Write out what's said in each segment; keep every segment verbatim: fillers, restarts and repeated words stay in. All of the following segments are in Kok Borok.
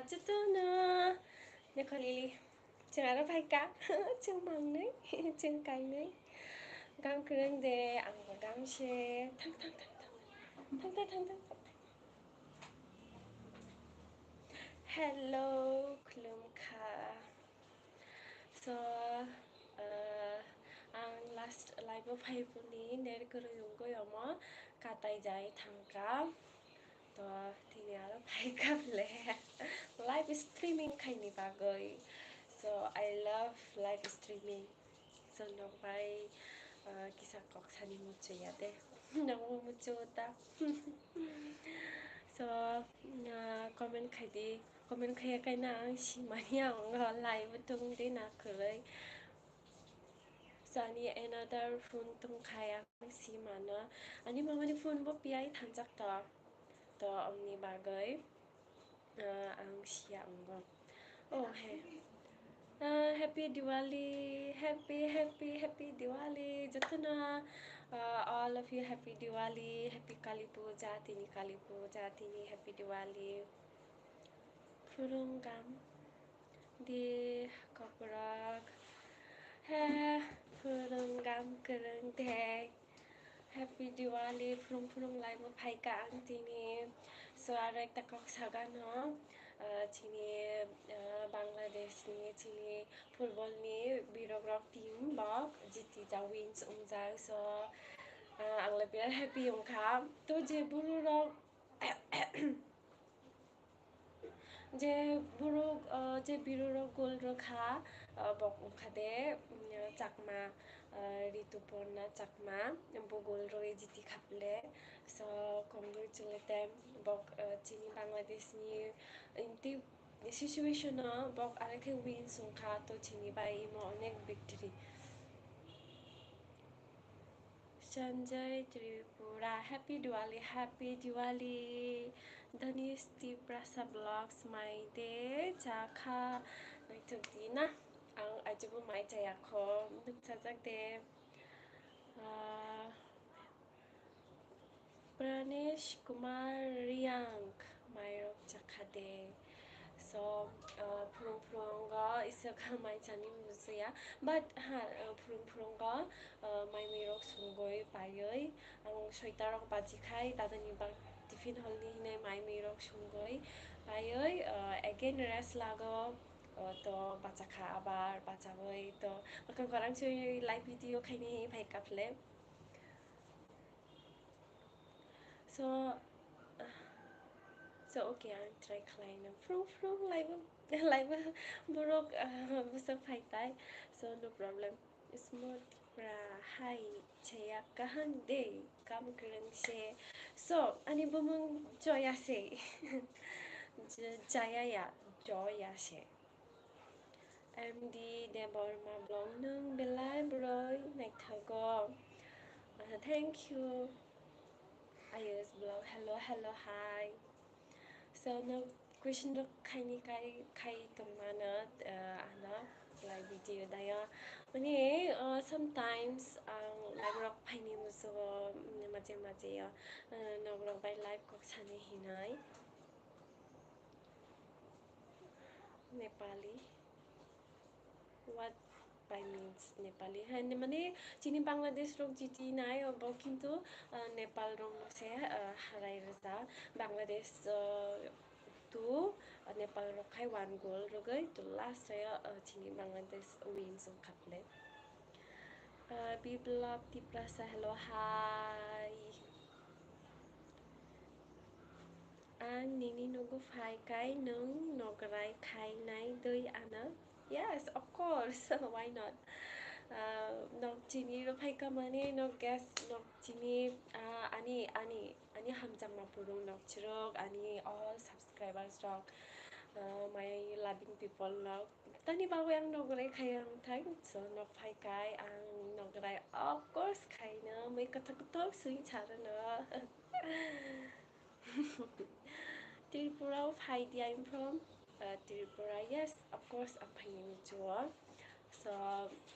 Jotono Nepali chwng aro phaikha, chwng mangnwi, chwng kainwi. Gam kwrwng de, ang bo gam se. Thang, thang, thang, thang. Thang, thang, thang, thang, thang. Hello, khulumkha. So, uh, ang last live o phai phuni net kwrwi wngwi omo katai jai thangkha. To, tini aro phaikha le. Live streaming khaini bagwi. So, I love live streaming. So, nok bai, uh, kisa kok sani muchung ya de. Nokbo muchung ta. So, uh, comment khai di. Comment khaiya kaina ang simani ang live tong di na kwrwi. So, ani another phone tong khai ang simano. Ani mamani phone bo piyai thanjak to. To, amni bagwi, uh, ang siya ang go. Oh, he. Uh, happy Diwali, happy, happy, happy Diwali. Jotono, uh, all of you, happy Diwali, happy Kali Puja, tini Kali Puja, tini happy Diwali. Phurung gam di kokrok. He, phurung gam kwrwng de. Happy Diwali, phurung phurung live o phaikha ang tini. So, aro ekta kok sagano, uh, chini, uh, Bangladesh ni, chini football ni birok rok team bok jiti ja wins wngjak. So, uh, ang le birat happy wngkha. To je buru rok, je borok, uh, je birorok goal rwkha, uh, bok wngkha de, um, Chakma, uh, Rituparna Chakma, bo goal rwi jiti kha phle. So, congratulate them. Bok, uh, chini Bangladesh ni, inti situation o bok arekhe wins wngkha, to chini bai imo onek victory. Sanjay Tripura, happy Diwali, happy Diwali. Danish Tiprasa Vlogs, mai de chakha, naithok di na. Ang ajibo mai chaya kho, nukchajak de. Ah, Pranesh Kumar Riang, mairok chakha de. So, uh, phurung phurung go isa kha mai chani musuya. But ha, uh, phurung phurung go, uh, mai mui rok sungui paioi. Ang soita rok baji khai, dada ni bak tiffin hol ni hinai mai mui rok sungui paioi. Uh, again rest lago, uh, to bacha kha abar, bacha oi to. Bakang korang sui live video khaini phai kaphle. So, so, okay, ang try khlaina. Phurung phurung live, live borok, ah, bwswk phai tai. So, no problem. Smooth pra hai chaya kaham de kam kwrwng se. So, ani bumung Joya se. J-, Jaya ya, Joya se. M D Debbarma Vlog, nwng belai boroi naithago. Ah, thank you. Ayush Vlog, hello, hello, hi. So, no question rok khaini kai, khai tongmano, ah, ano live video dayo. Mani, ah, sometimes ang live rok phaini musugo, mm, maje maje yo, ah, nok rok bai live kok sani hinoi. Nepali. What by means Nepali? Hai, ne-, mane, chini Bangladesh rok jiti nai, obo kintu, ah, Nepal rok no se, ah, harai rwjak. Bangladesh, ah, two, ah, Nepal rok khai one goal rwgwi, to last o, ah, chini Bangladesh wins wngkha phle. Ah, Biplab Tiprasa, hello, hi. Ang nini nogo phai kai nwng nograi khai nai doi ano? Yes, of course, why not? Ah, nok chini rw phai ka mani, nok guest, nok chini, ah, ani, ani, ani hamjakma phurung nok chirok, ani all subscribers rok, ah, my loving people rok. Tani bagwi ang nograi khai ang thang, so nok phai kai ang nograi of course khaino mui kothok kothok sui charano. Tripura o phai di, I'm from, uh, Tripura. Yes, of course, ang phaini muchuo. So,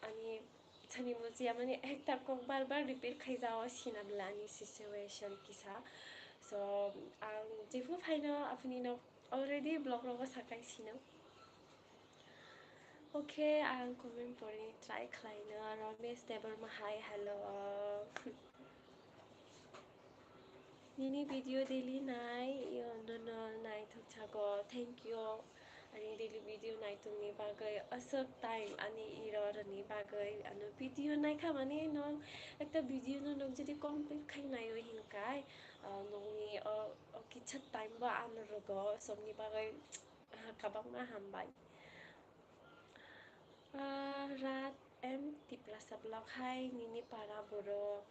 ani chani muchia mani ekta kok bar bar repeat khai jao sinamla ani situation kisa. So, ang jephuru phaino aphini nok Already vlog rogo sakai sino. Okay, ang comment pori try khlaino. Ramesh Debbarma, hi, hello. Nini video daily nai, yo, nono naithok chago. Thank you. Ani daily video naitokni bagwi aswk time ani iro rwni bagwi. Ano video naikha mani no ekta video no nok jodi complete khai naio hinkai, ah, nokni o, o kisa time bo ano rwgo, somni bagwi, ah, kabangma hambai. Ah, Rat M Tiprasa blog, hai, nini para borok.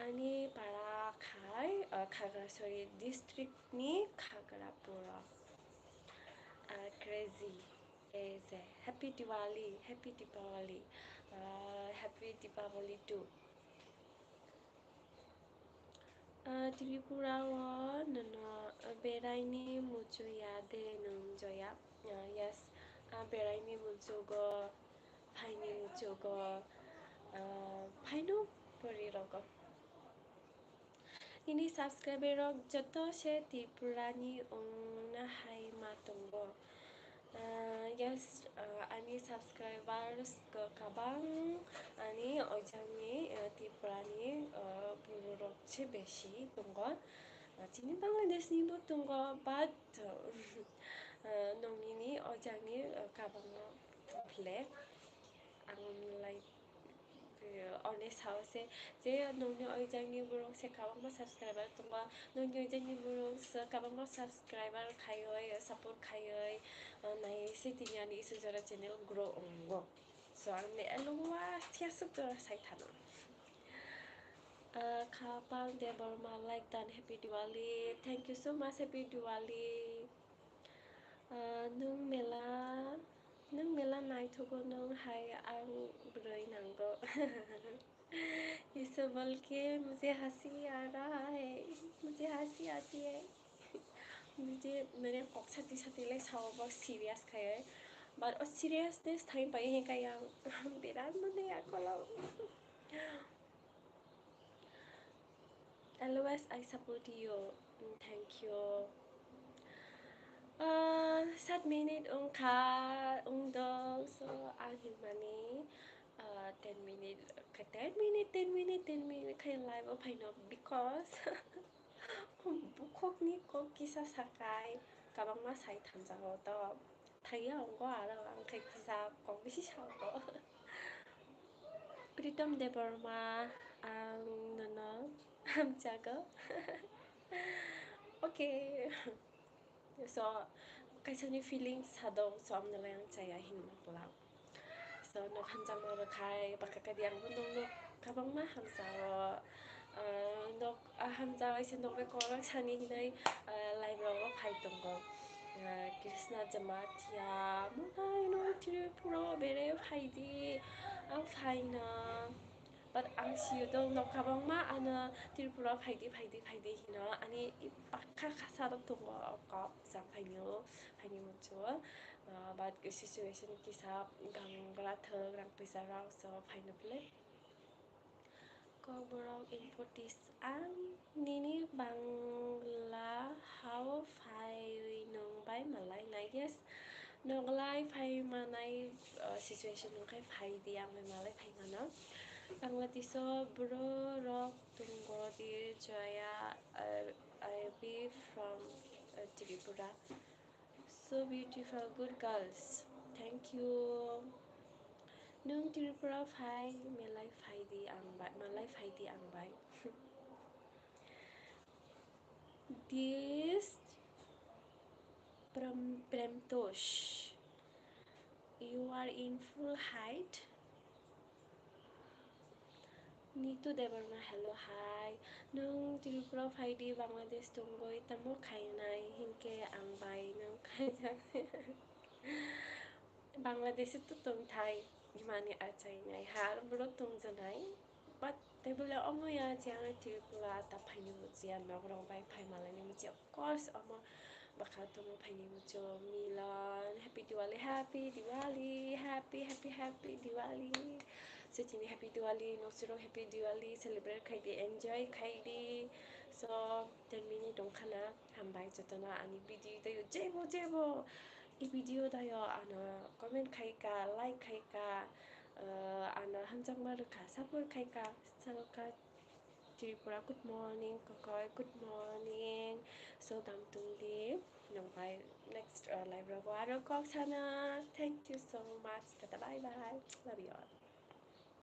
Ani para khai, ah, Khagrasori district ni Khagrapura. Ah, crazy. Eze, happy Diwali, happy Diwali. Ah, happy Diwali too. Ah, Tripura o nono beraini muchung ya de nwng Joya? Ah, yes, ah, beraini muchungo, phaini muchungo, ah, phaino pori rogo. Nini subscriber rok joto se Tripura ni wngna hai ma tongo. Ah, yes, ah, ani subscribers go kabang, ani oijang ni, ah, Tripura ni, ah, buru rok se besi tongo. Ah, chini Bangladesh ni bo tongo, but, ah, nongni ni oijang ni, ah, kabang no phle ang like, eh, one sao se je nongni oijang ni borok se kabangma subscriber tongo, nongni oijang ni borok se kabangma subscriber khaioi, support khaioi, ah, nai se tini ani Isujora channel grow wngo. So, ang le along wa thiasuk to sai thano. Ah, Khapang Debbarma like dan, happy Diwali. Thank you so much, happy Diwali. Ah, nwng mela, nwng mela naithogo nwng hai ang bwrwi nango. ये सब बोल के मुझे हंसी आ रहा है, मुझे हंसी आती है। मुझे मैंने kok sati sati lai sao bo serious khai, but o seriousness thai pai he kai ang beran mane akolo. Always I support you. Mm, thank you. Ah, sat minute wngkha, wngdok, so ang hinmani, ah, ten minute, khe ten minute, ten minute, ten minute khe live o phaino, because bukhukni kok kisa sakai, kabangma sai thanjago to. Thaiya wngkha aro ang khe kisa kok bisi sao. Pritam Debbarma, ang nono hamjago. Okay. So, kaisani feelings sadok, so amno lai ang chaya hinma pula. So, nok hamjakma rwkhai, baka kadi ang bo nokno kabangma hamjao. Ah, nok, ah, hamjao, ese nok bai korak sani hinai, ah, live rogo phai tongo. Ah, Krishna Jamatia, mwtai no Tripura bere phaidi, ang phaina. But ang sio to nok kabangma ano Tripura phaidi, phaidi, phaidi hino, ani bakha khasa rok tongo, o kok jang phainio, phaini muchungo. Ah, but situation kisa gangra thwk rang pisa rok so phaino phle. Kokborok importis ang nini Bangla hao phai nwng bai malai na? Yes, noglai phai manai, uh, situation wngkhai phai di ang bai malai phai mano. Bangladesh o bro rok tongo di Joya, uh, I be from, uh, Tripura. So beautiful, good girls. Thank you. Nwng Tripura phai, malai phai di ang bai, malai phai di ang bai. This Prem, Premtosh, you are in full height. Nitu Debbarma, hello, hi. Nwng Tripura phaidi, Bangladesh tongwi tamo khainai hinkhe ang bai nwng khaijak. Bangladesh to tongthai, imani achainai har bro tongjanai. But tebole omo ya je ang Tripura ta phaini muchia, nok rok bai phai malaini muchia. Of course, omo bwkha tongo phaini muchung Milan. Happy Diwali, happy Diwali, happy, happy, happy Diwali. So, chini happy Diwali, nosirok happy Diwali celebrate khai di, enjoy khai di. So, ten minute wngkhana, hambai jotono ani video dayo jebo jebo. I video dayo ano comment khaika, like khaika, uh, ano hamjakma rwkha, support khaika, saroka Tripura, good morning, kokoi, good morning. So, tang tungdi, nokbai next uh, live rogo aro kok sana. Thank you so much. Tata, bye bye. Love you all.